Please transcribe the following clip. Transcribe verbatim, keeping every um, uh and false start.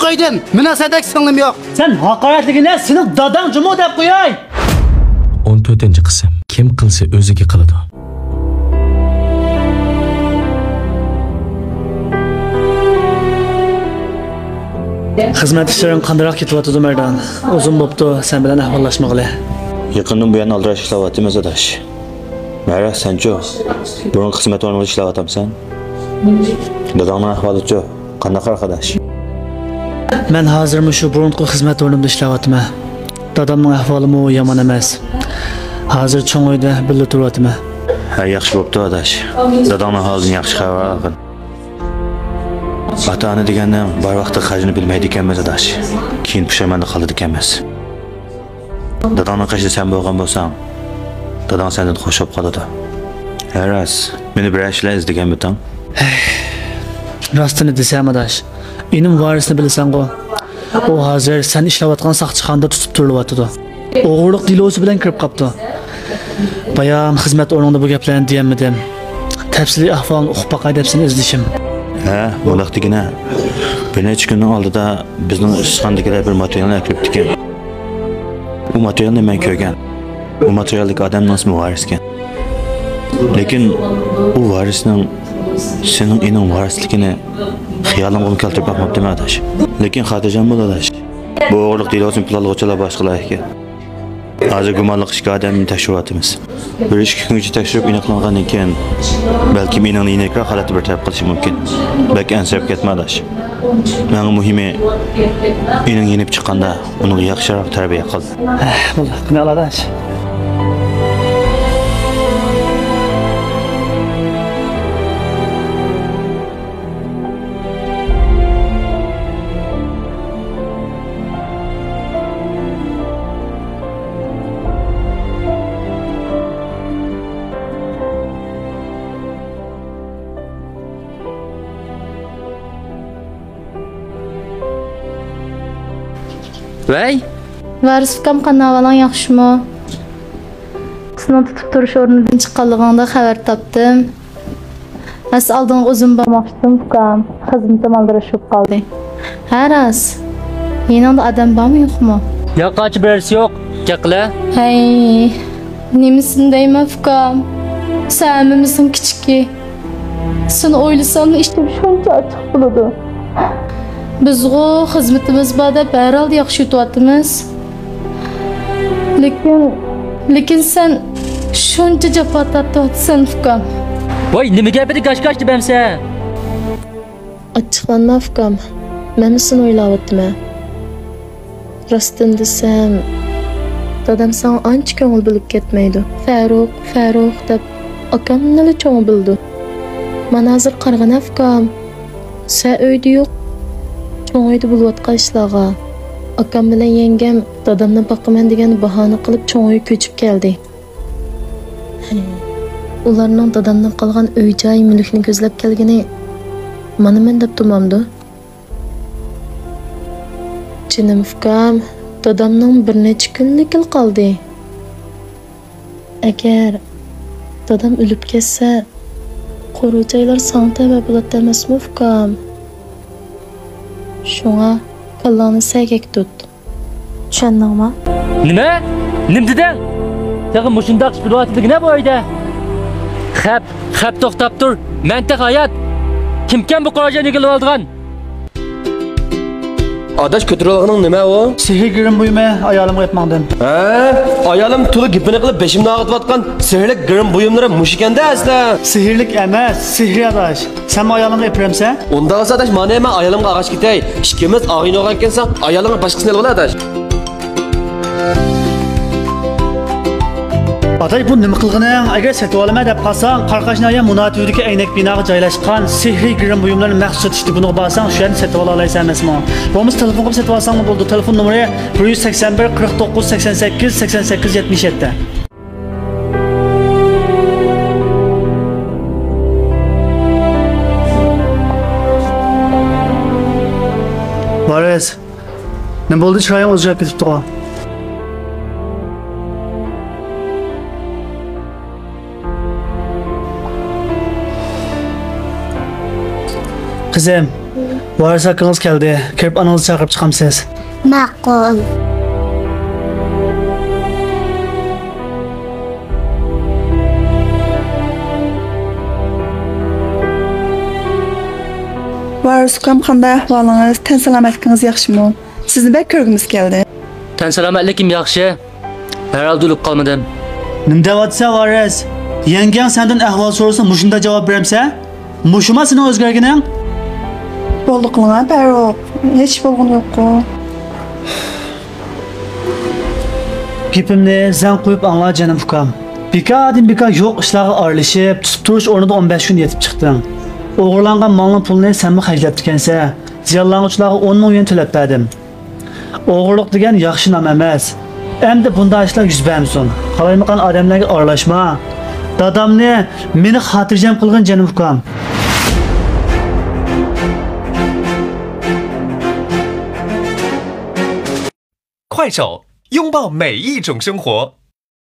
قويدۇم. مېنىڭ سەندەك سىڭلىم يوق. سەن ھاقارەتلىگىنە سېنىڭ داداڭ جۇمۇ دەپ قوياي. ئون تۆتىنچى قىسىم. كىم قىلسا ئۆزىگە قىلىدۇ. خىزمەت ئىشلىرىڭ قانداقراق كېتىۋاتىدۇ، مەردان؟ ئۇزۇن بوپتۇ سەن بىلەن ئەھۋاللاشمىغىلى. يېقىندىن بۇيان ئالدىراش ئىشلەۋاتىمىز، ئاداش. مەرەس، سەنچۇ؟ بۇرۇنقى خىزمەت ئورنۇڭدا ئىشلەۋاتامسەن؟ داداڭنىڭ ئەھۋالىچۇ؟ قانداق، ئارقىداش؟ مەن ھازىر مۇشۇ بۇرۇنقى خىزمەت ئورنۇمدا ئىشلەۋاتىمەن. دادامنىڭ ئەھۋالىمۇ يامان ئەمەس. ھازىر چوڭ ئۆيدە بىللە تۇرۇۋاتىمەن. ھە، ياخشى بوپتۇ، ئاداش. داداڭنىڭ ھالىدىن ياخشى خەۋەر ئالغىن. ئاتا-ئانا دېگەننىڭ بار ۋاقتىدا قەدرىنى بىلمەيدىكەنمىز، ئاداش. كېيىن پۇشايماندا قالىدىكەنمىز. داداڭنىڭ قېشىدا سەن بولغان بولساڭ، داداڭ سەندىن خوش بولۇپ قالىدۇ. ھە راست، مېنى بىرەر ئىش بىلەن ئىزدىگەنمىتىڭ؟ راستىنى دېسەم، ئاداش، ئىنىم ۋارىسنى بىلىسەنغۇ؟ ئۇ ھازىر سەن ئىشلەۋاتقان ساقچىخانىدا تۇتۇپ تۇرۇلۇۋاتىدۇ. ئوغرىلىق دېلوسى بىلەن كىرىپ قاپتۇ. بايام خىزمەت ئورنۇڭدا بۇ گەپلەرنى دېيەلمىدىم. تەپسىلىي ئەھۋالنى ئۇقۇپ باقاي دەپ سېنى ئىزدىشىم. ھە، بۇنداق دېگىنە. بىر نەچچە كۈننىڭ ئالدىدا بىزنىڭ ئىشلىغاندىكىلەر بىر ماتېرىيالنى ئەكىرىپتىكەن. ئۇ ماتېرىيالنى مەن كۆرگەن. ئۇ ماتېرىيالدىكى ئادەمنىڭ ئىسمى ۋارىسكەن. لېكىن ئۇ ۋارىسنىڭ سېنىڭ ئىنىڭ ۋارىسلىكىنى خىيالىمغىمۇ كەلتۈرۈپ باقماپتىمەن، ئاداش. لېكىن خاتىرجەم بول، ئاداش. بۇ ئوغرىلىق دېلوسىنى پىلانلىغۇچىلار باشقىلار ئىكەن. ھازىر گۇمانلىق ئىككى ئادەمنى تەكشۈرۈۋاتىمىز. بىر ئىككى كۈنگىچە تەكشۈرۈپ ئېنىقلانغاندىن كېيىن، بەلكىم ئىنىڭنى يېنىكراق ھالەتتە بىر تەرەپ قىلىشى مۇمكىن. بەك ئەنسىرەپ كەتمە، ئاداش. مەڭ مۇھىمى، ئىنىڭ يېنىپ چىققاندا ئۇنىڭغا ياخشىراق تەربىيە قىل. ھە، بولدى، قىلماي ئالىدۇ، ئاداش. ۋەي! ۋارىس ئۇكام، قانداق ئەھۋالىڭ، ياخشىمۇ؟ سېنىڭ تۇتۇپ تۇرۇش ئورنىدىن چىققانلىقىڭدا خەۋەر تاپتىم. ئەسلى ئالدىڭغا ئۇزۇن بارماقچىدىم، ئۇكام. خىزمىتىم ئالدىراش بولۇپ قالدى. ھە، راست. يېنىڭدا ئادەم بارمۇ، يوقمۇ؟ ياققاچە بىرەرسى يوق. گەپ قىلە. ھەي، نېمىسىنى دەيمەن، ئۇكام؟ سەن ھەممىمىزنىڭ كىچىكى. سېنى ئويلىساملا ئىچىم شۇنچە ئاچچىق بولىدۇ. بىزغۇ خىزمىتىمىز بار دەپ ھەر ھالدا ياخشى يۈتۈۋاتىمىز. لېكىن، لېكىن سەن شۇنچە جاپا تارتىۋاتىسەن، ئۇكام. ۋاي، نېمە گەپىدە گاش-گاش دەپ ئەمسە؟ ئاچچىقلانما، ئۇكام. مەنمۇ سېنى ئويلاۋاتىمەن. راستىنى دېسەم، دادام ساڭا ئانچە كۆڭۈل بۆلۈپ كەتمەيدۇ. فەرۇق، فەرۇق دەپ ئاكامنىلا چوڭ بىلىدۇ. مانا ھازىر قارىغىنا، ئۇكام. سەن ئۆيدە يوق. چوڭ ئۆيدە بولۇۋاتقان ئىشلارغا. ئاكام بىلەن يەڭگەم دادامنى باقىمەن دېگەن باھانە قىلىپ چوڭ ئۆيگە كۆچۈپ كەلدى. ئۇلارنىڭ دادامدىن قالغان ئۆي-جاي، مۈلۈكنى كۆزلەپ كەلگىنى مانا مەن دەپ تۇرمامدۇ؟ جېنىم ئۇكام، دادامنىڭ بىر نەچچە كۈنلۈكلا قالدى. ئەگەر دادام ئۆلۈپ كەتسە، قورۇ جايلار ساڭا تەۋە بولاتتى ئەمەسمۇ، ئۇكام؟ شۇڭا كاللاڭنى سەگەك تۇت. چۈشەندىڭما؟ نېمە؟ نېمە دېدىڭ؟ تېخى مۇشۇنداق ئىش بولۇۋاتىدىكەن بۇ ئۆيدە. خەپ، خەپ توختاپ تۇر. مەن تېخى ھايات. كىمكەن بۇ قورۇ جاينى ئىگىلىۋالىدىغان؟ ئاداش، كۆتۈرۈۋالغىنىڭ نېمە ئۇ؟ سېھرىي گىرىم بۇيۇمى، ئايالىمغا ئېلىپ ماڭدىم. ھە؟ ئايالىم تولا گېپىنى قىلىپ بېشىمنى ئاغرىتىۋاتقان سېھىرلىك گىرىم بۇيۇملىرى مۇشۇكەندە ئەسلى. سېھىرلىك ئەمەس، سېھرىي ئاداش. سەنمۇ ئايالىڭغا ئېلىپ بېرەمسەن؟ ئۇنداق بولسا ئاداش، مانا مەن ئايالىمغا ئالغاچ كېتەي. ئىككىمىز ئاغىنە بولغانكەنساڭ، ئايالىڭغا باشقىسىنى ئېلىۋال ئاداش. ئاتاي، بۇ نېمە قىلغىنىڭ؟ ئەگەر سېتىۋالىمەن دەپ قالساڭ، قاراقاش ناھىيە مۇنا تۈۋىدىكى ئەينەك بىناغا جايلاشقان سېھرىي گىرىم بۇيۇملىرىنى مەخسۇس سېتىش دۇكىنىغا بارساڭ، شۇ يەردىن سېتىۋالالايسەن ئەمەسمۇ؟ بولمىسا تېلېفون قىلىپ سېتىۋالساڭمۇ بولىدۇ. تېلېفون نومۇرى: بىر يۈز سەكسەن بىر، قىرىق توققۇز، سەكسەن سەككىز، سەكسەن سەككىز، يەتمىش يەتتە. ۋارىس، نېمە بولدى؟ چىرايىڭ ئوزجاپ كېتىپتىغۇ. قىزىم، ۋارىس ئاكىڭىز كەلدى. كىرىپ ئانىڭىزنى چاقىرىپ چىقامسىز؟ ماقۇل. ۋارىس ئۇكام، قانداق ئەھۋالىڭىز؟ تەن سالامەتلىكىڭىز ياخشىمۇ؟ سىزنى بەك كۆرگۈمىز كەلدى. تەن سالامەتلىكىم ياخشى. ھەر ھالدا ئۆلۈپ قالمىدىم. نېمە دەۋاتىسەن، ۋارىس؟ يەڭگەڭ سەندىن ئەھۋال سورىسا، مۇشۇنداق جاۋاب بېرەمسەن؟ مۇشۇما سېنىڭ ئۆزگەرگىنىڭ؟ بولدى قىلىڭا، پەرۇق. ھېچ بولغىنى يوققۇ. گېپىمنى زەن قويۇپ ئاڭلا، جېنىم ئۇكام. بىكاردىن بىكار يوق ئىشلارغا ئارىلىشىپ، تۇتۇپ تۇرۇش ئورنىدا ئون بەش كۈن يېتىپ چىقتىڭ. ئوغرىلانغان مالنىڭ پۇلىنى سەنمۇ خەجلەپتىكەنسەن. زىيانلانغۇچىلارغا ئون مىڭ يۈەن تۆلەپ بەردىم. ئوغرىلىق دېگەن ياخشى نام ئەمەس. ئەمدى بۇنداق ئىشلار يۈز بەرمىسۇن. قالايمىقان ئادەملەرگە ئارىلاشما. دادامنى، مېنى خاتىرجەم قىلغىن، جېنىم ئۇكام. 快手，拥抱每一种生活。